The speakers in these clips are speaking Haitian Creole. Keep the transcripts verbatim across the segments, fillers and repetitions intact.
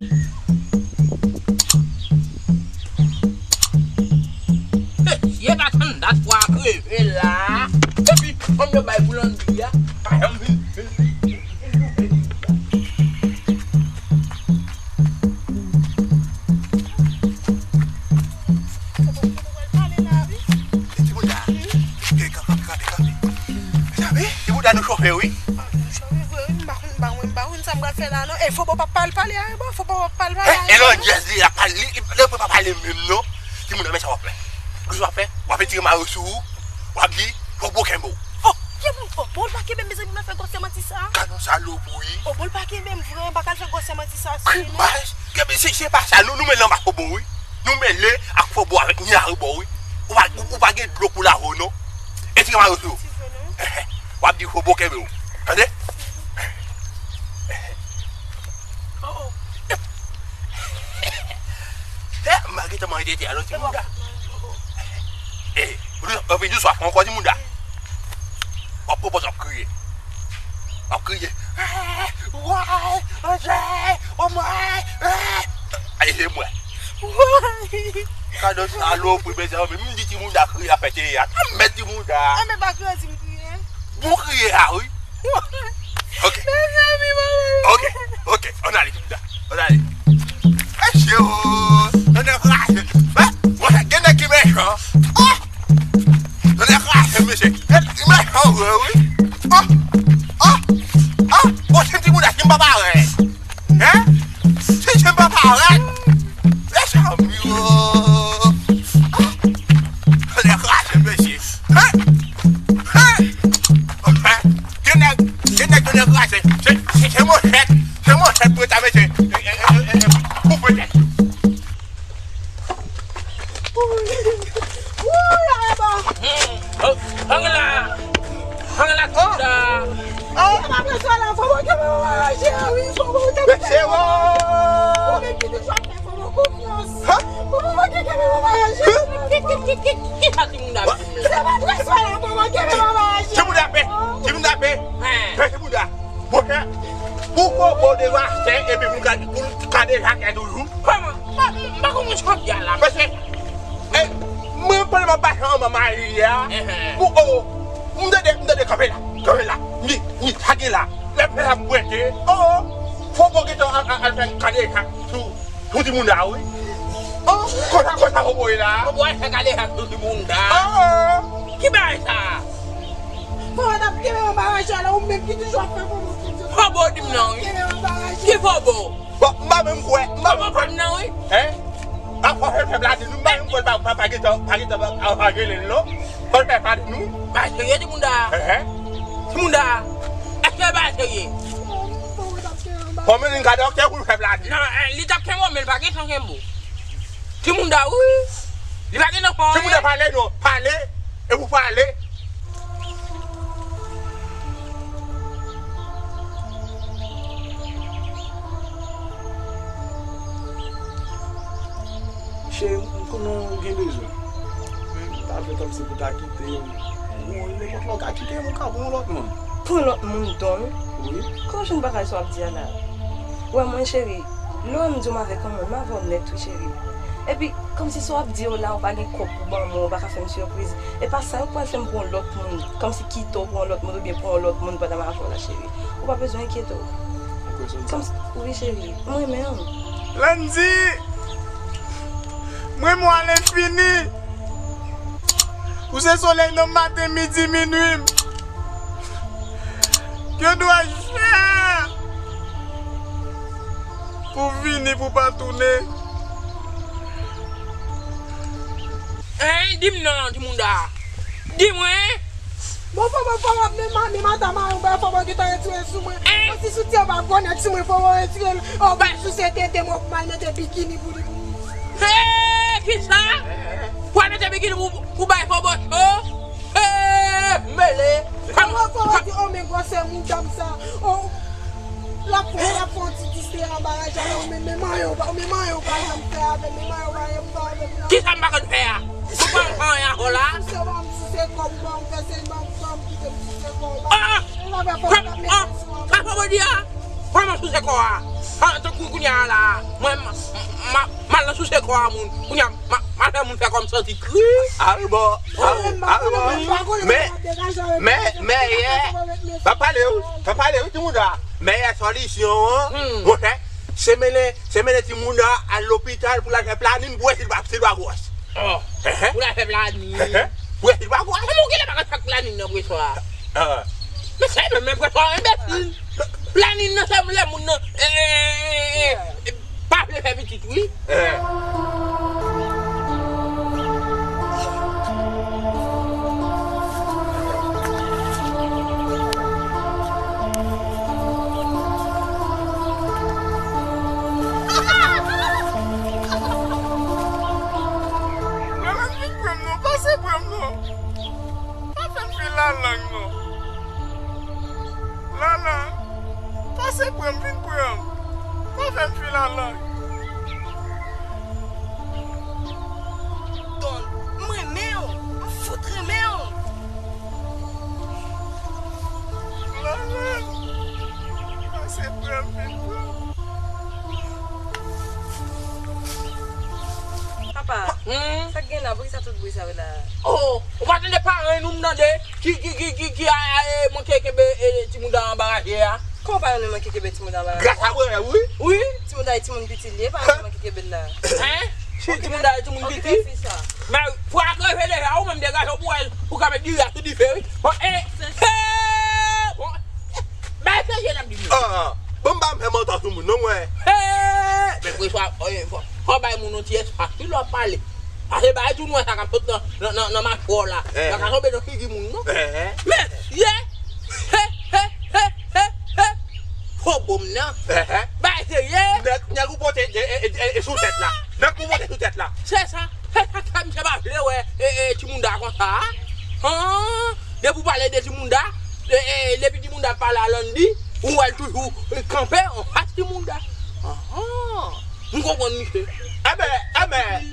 Mesye pa tann dat pou a kreve la. Epi, fanm yo bay pou Landy a. Pa janm vin, vin, vin, vin, vin, vin. Ti moun la. Kanpe, kanpe, kanpe, kanpe. Mezanmi, ti moun la nou chofe, wi. Ah, nou chofe vre, wi. M pa konn, m pa konn, m pa konn sa m pral fè la, non. E Fobo p ap pale, pale a, bon, Fobo p ap pale, pale a. E, e Landy, li, li, li, li pa pale menm, non. Ti moun la, men sa w ap fè. Ou sa w ap fè? W ap retire mayo sou ou. W ap di, Fobo kenbe w. Oh, Fobo, l pa kenbe m, mezanmi, m ap fè gwosè manti sa. Gad yon salopri. Oh, bon, l pa kenbe m vre, m pa ka al fè gwosè manti sa sou li, non. Krimaj. Kenbe, se, se pa sa, nou, nou mele anba Fobo, wi. Nou mele ak Fobo avèk Nyaribò, wi. Ou pa, ou, ou pa gen dlo pou lave w, non. Retire mayo sou ou. Ti vre, non. W ap di Fobo kenbe w. Tande? Oh, oh. Eh, m pa gentan manje tete a non, ti moun la. Eh, ou anvi di w swaf ankò, ti moun la. W ap pran pòz w ap kriye. W ap kriye. Eh, woy, Anjè, o mwen, eh. Ay, se mwen. Woy. Gad yon salopri, mezanmi. M di ti moun la kriye ap fè teyat. M mèt ti moun la. Enben pa kriye, di m kriye. Bon kriye a, wi. Ok. Mezanmi, mwen. Ok, ok. Ann ale, ti moun la. Ann ale. Mesye o. Tande krache. Eh, mwen, gen nèg ki mechan. Oh! Tande krache, mesye. Gen nèg ki mechan vre, wi. Oh! Oh! Oh! Bon, se ti moun la, si m pa parèt. Hein? Si, si m pa parèt. Mezanmi o. Oh! Tande krache, mesye. Hein? Hein? Hein? Gen nèg, gen nèg, gen nèg krache. Se, se, se manchèt. Se manchèt pou eta mesye. E, e, e, e, e, koupe tèt yo. Wouy, wouy, Araba. Hmm. Oh, Angela. Angela, oh. Kisa? Oh, pa bezwen la, fò mwen kenbe manman cheri, fò mwen kenbe. Mesye, oh. Ou menm ki toujou ap fè fò mwen konfyans. Hein? Fò mwen kenbe manman cheri. Kik, kik, kik, kik, kik, kisa ti moun la? Se pa bezwen la, fò mwen kenbe manman cheri. Ti moun la pè, ti moun la pè. Hein. Pè ti moun la. Monchè, pou Fobo devastè epi pou l ka, pou l ka devastè toujou. Kòman? M pa, m pa konprann sa w ap di a la, mesye. Paske, e, mwen pandan m ap pase anba Mayi a, pou, o, m tande, m tande kanpe la, kanpe la. M di, m di, sa gen la. Lè m fè sa m pwente, o, Fobo gentan al, al, al fè kadejak sou, sou timoun la, wi. O, konsa, konsa Fobo ye la. Fobo al fè kadejak sou timoun la. O. Ki bagay sa? Fobo t ap kenbe anba raje a la, ou menm ki toujou ap fè Fobo konfyans. Fobo di m non, wi. Kenbe anba raje. Ki Fobo? Bon, m pa menm kwè, m pa menm kwè. Fobo pa m nan, wi. Hein? A fò fè fè bladi, nou m pa menm kwè l pa, pa, pa gentan, pa gentan pa, pa, pa rele l non. Fò l fè pale nou. Ba serye ti moun da. Hein? Ti moun da. Èske l ba serye? Bon, men li ka doktè pou l fè bladi. Non, eh, li t ap kenbe w, men l pa gentan kenbe w. Ti moun da, wi. Li pa gentan fè anyen. Ti moun da pale non, pale. E pou pale. Cheri, m konnen w gen bezwen. Men m ta vle kòmsi pou ta kite m. Bon, nenpòt lè w ka kite m, ou ka pran yon lòt moun. Pran lòt moun, Don? Wi. Kòman w jwenn bagay sa w ap di a la? Ou wè mwen, cheri, lè w wè m di w m avèk yon moun, m avè w nèt, wi, cheri. Epi, kòmsi sa w ap di yo la, ou pa gen kòb pou ban mwen, ou pa ka fè m sipriz. E pa sa, yo pral fè m pran yon lòt moun. Kòmsi kite w pran yon lòt moun, oubyen pran yon lòt moun pandan m avè w la, cheri. Ou pa bezwen enkyete w. Ou kwè sa m di? Kòmsi, wi, cheri, m renmen w. Landy! M renmen w alenfini! Ou se solèy nan m maten, midi, minui m. Gen dwa jè pou vini, pou pa tounen. Hein, di m non, ti moun da. Di mwen. Bon, fò mwen, fò mwen, men ma, men madanm a yon bèl, fò mwen gentan retire sou mwen. Hein? Mwen si soutyen pa bonèt sou mwen, fò mwen retire l. Oh, bay souse tete mwen, pou m al mete bikini pou li, pou li. Hey, kisa? Pou al mete bikini pou, pou bay Fobo cho? Hey, mele. Kòman, kòman di, oh, men gwosè mouda m sa. Oh, l ap fè, l ap fè yon ti distri anba raje a, oh, men, men manyen w pa, men manyen w pa janm fè avè m, men manyen w pa janm fè avè m, non. Kisa m pa konn fè a? Ou pa konn fè anyen ankò la? Souse, ban m souse kò m, ban m fè se, ban m, ban m kite m souse kò w. Ah, ah. Ou pa fè fò m ap mete sou anba. Sa Fobo di a? Kòman souse kò a? An, tankou kounye a la, mwen, m, m, m, m al nan souse kò a moun. Kounye a, m, m al fè moun fè kò m santi kri. Al bò, al, al bò. Men, men, men, yè, m ap pale wi, m ap pale wi, timoun la. Meyè solisyon an, monchè, se mennen, se mennen timoun nan al lopital pou l al fè planin pou wè si l pa, si l pa gwòs. Oh, pou l al fè planin. Pou wè si l pa gwòs. Kòman w genlè pa konn sa k planin nan, preswa? Men se menm, men preswa enbesil. Planin nan se lè moun nan, eh, eh, eh, eh, pa vle fè pitit, wi. Lalan, vin pran m non, pase pran m non. Pa fè m fè lalang non. Lalan, pase pran m, vin pran m. Pa fè m fè lalang. Don, m renmen w, m fout renmen w. Lalan, pase pran m, vin pran m. Papa, sa k gen la? Poukisa tout bri sa yo la? Oh, ou pa tande parenn ou m tande ki, ki, ki, ki, ki a, a, e, manke kenbe, e, timoun nan anba raje a? Kòman parenn ou manke kenbe timoun nan anba raje a? Gras a parenn, wi. Wi. Timoun nan e timoun piti li ye, parenn ou manke kenbe l la. Hein? Si timoun nan e timoun piti? Men fwa a kreve deja, ou menm degaje w pou wè, pou ka met diri a sou dife, wi. Bon, e, e, bon, bay serye n ap di m. Ah, bon, m pa fè manti sou moun non, mwen. Hey! Men preswa, eh, fò, fò bay moun yon ti espas wi lè w ap pale. Pase bay tou nwè sa k ap sot nan, nan, nan, nan machwè w la. Nan ka tonbe nan figi moun non. Mesye! He, he, he, he, he! Fo bonm nan. Bay serye! Nèg, nèg ou pote e, e, e, e sou tèt la. Nèg ou pote sou tèt la. Se sa. Se sa k fè misye pa vle wè, e, e, timoun da konsa a. Han, depi w pale de timoun da, e, e, depi timoun da pale a Landy, ou wè l toujou, e, kanpe anfas timoun da. Ahan, m konprann misye. Enben, enben,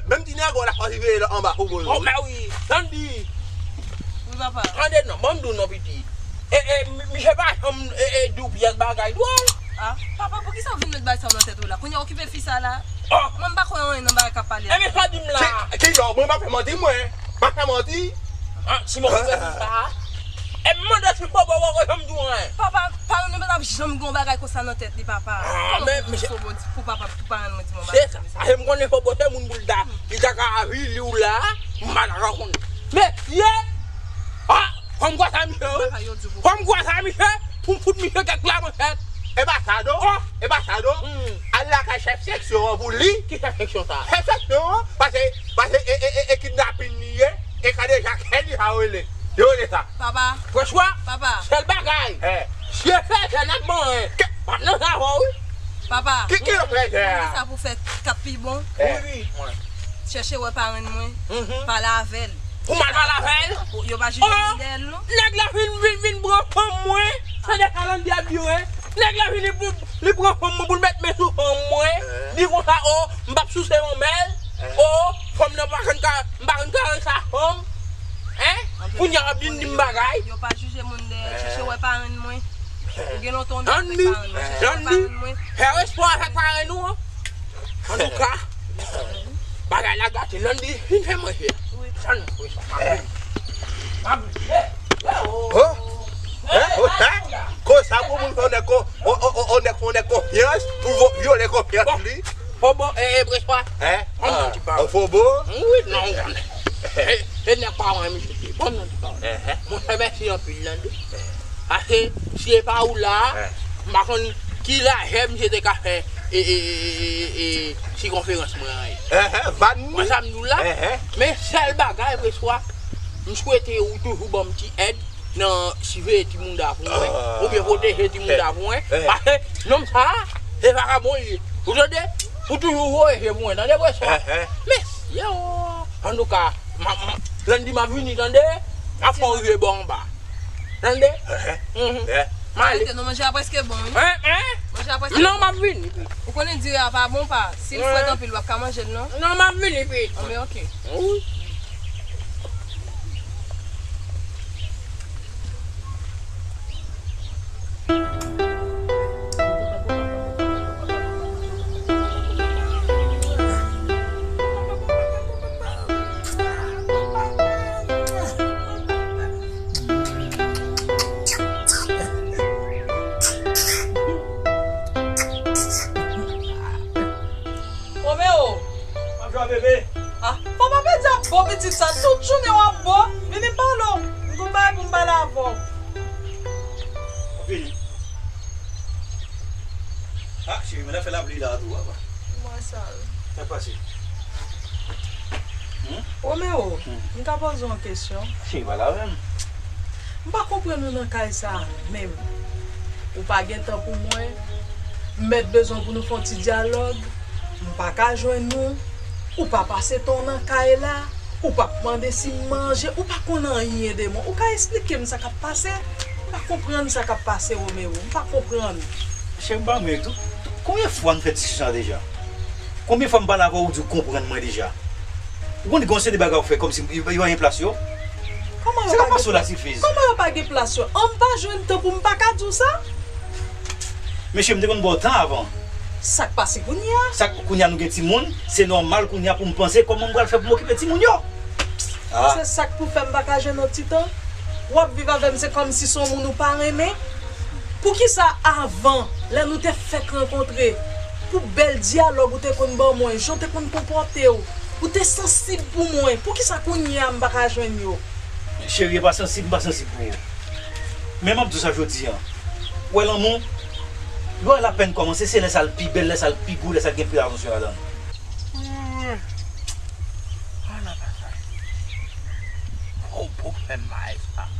menm ti nèg la fò siveye anba pou bozo. Oh, men wi, Landy. Wi, papa. Tande non, ban m di w non, piti. E, e, mi, misye pa janm, e, e, di w pyès bagay dwòl. Ah, papa, poukisa w vin met bagay sa yo nan tèt ou la? Kounye a okipe fi sa la. Oh! Mwen m pa kwè anyen nan bagay k ap pale a. Ebyen sa di m la. Ki, ki lè mwen pa fè manti mwen? Pa fè manti. Ah, si mwen okipe fi sa. E m mande si Fobo poko janm di w anyen. Papa, parenn mwen pa t ap janm gen yon bagay konsa nan tèt li, papa. Ah, men, men se pou papa, pou parenn mwen di mwen bagay sa. Se sa. Ase m konnen Fobo se moun pou l ta, li ta ka avili w la, m pa ta ka konnen. Mesye! Ah! Fò m kwè sa misye wi. Fò m kwè sa misye. Pou m fout misye kèk la manchèt. E pa sa non. E pa sa non. Al lakay chèf seksyon an pou li. Ki chèf seksyon sa? Chèf seksyon an, pase, pase e, e, e, e kidnapin li ye. E kadejak, se li sa yo rele. Yo rele sa. Papa. Preswa. Papa. Sèl bagay. Si e fè jèn ap manyen. Patnè sa fò wi. Papa. Ki, ki yo fè jèn a? Sa pou fè k ap pi bon. Wi, wi. Chèche wè parenn mwen, pale avè l. Pou m al pale avè l? Yo pa jije moun dèyè l non. Nèg la vin, vin, vin pran fanm mwen. Tande sa Landy ap di w, hein? Nèg la vin, li, li pran fanm mwen pou l met men sou fanm mwen. Di konsa, oh, m p ap souse manmèl. Oh, fanm nan pa konn ka, m pa konn karese fanm. Hein? Kounye a w ap vin di m bagay. Yo pa jije moun dèyè, chèche wè parenn mwen. Ou gen lontan w ap met parenn mwen, chèche wè parenn mwen. Fè respè avèk parenn ou an. Antouka, bagay la gate, Landy, vin fè manje. Tann, wi, sa, m ap vini. M ap vini. Oh! Hein? Oh, hein? Konsa pou moun fè yon nèg kon, on, on, on, on nèg fè yon nèg konfyans, pou vo-, vyole konfyans li. Fobo, eh, eh, preswa. Hein? Ban m yon ti pawòl. Fobo? Wi, non, ou konnen. Eh, eh, nèg pa wè misye te. Ban m yon ti pawòl. Monchè, mèsi anpil, Landy. Paske si e pa ou la, m pa konn ki lajè misye te ka fè e, e, e, e, e, e sikonferans mwen an ye. Enhen, van ni. Mwen sa m di w la, men sèl bagay, preswa, m swete ou toujou ban m ti èd nan siveye timoun da pou mwen, oubyen pwoteje timoun da pou mwen, paske nonm sa, se vakabon li ye. Ou tande? Ou toujou voye je pou mwen, tande, preswa? Mesye, oh! Antouka, m ap, m, Landy, m ap vini, tande? M ap fè w rive bò anba. Tande? Enhen. M ale. Arete non, manje a prèske bon, wi. Hein, hein? Manje a prèske bon. Non, m ap vini, pi. Ou konnen diri a pa bon, pa. Si l frèt anpil, w ap ka manje l, non? Non, m ap vini, pi. Anben, oke. Wi. Bebe. Ah, papa, pa di ap bo pitit sa. Tout jounen w ap bo. Vini m pale w. M gon bagay pou m pale avè w. Vini. Ah, cheri, men afè lapli la tou, papa. Mwen sa. Sa k pase? Hmm? Romeo, hmm, m ka poze w yon kesyon? Cheri, pale avè m. M pa konprann ou nan kay sa a menm. Ou pa gen tan pou mwen. M mèt bezwen pou nou fè yon ti dyalòg. M pa ka jwenn ou. Ou pa pase tan w nan kay la. Ou pa mande si m manje. Ou pa konn anyen de mwen. Ou ka esplike m sa k ap pase? M pa konprann sa k ap pase, Romeo. M pa konprann. Cheri, m pa renmen tou. Konbyen fwa n fè diskisyon sa deja? Konbyen fwa m pale avè w, ou di w konprann mwen deja? Ou konn gen yon seri de bagay ou fè kòmsi yo pa gen plas yo? Kòman yo pa gen plas? Kòman yo pa gen plas yo? An m pa jwenn tan pou m pa ka di w sa? Mesye, m te konn ba w tan avan. Sa k pase kounye a? Sa k, kounye a nou gen timoun, se nòmal kounye a pou m panse kòman m pral fè pou m okipe timoun yo. Ah. Se sa k pou fè m pa ka jwenn yon ti tan? W ap viv avè m, se kòmsi se yon moun ou pa renmen? Poukisa avan, lè nou te fèk rankontre, pou bèl dyalòg ou te konn ban mwen, jan w te konn konpòte w, ou te sansib pou mwen, poukisa kounye a m pa ka jwenn yo? Cheri, e pa sansib, m pa sansib pou ou. Men m ap di w sa jodi a. Ou wè lanmou, lè lapèn kòmanse, se lè sa l pi bèl, lè sa l pi gou, lè sa l gen plis atansyon ladan l. Ala bagay. Fò w fè m bagay sa.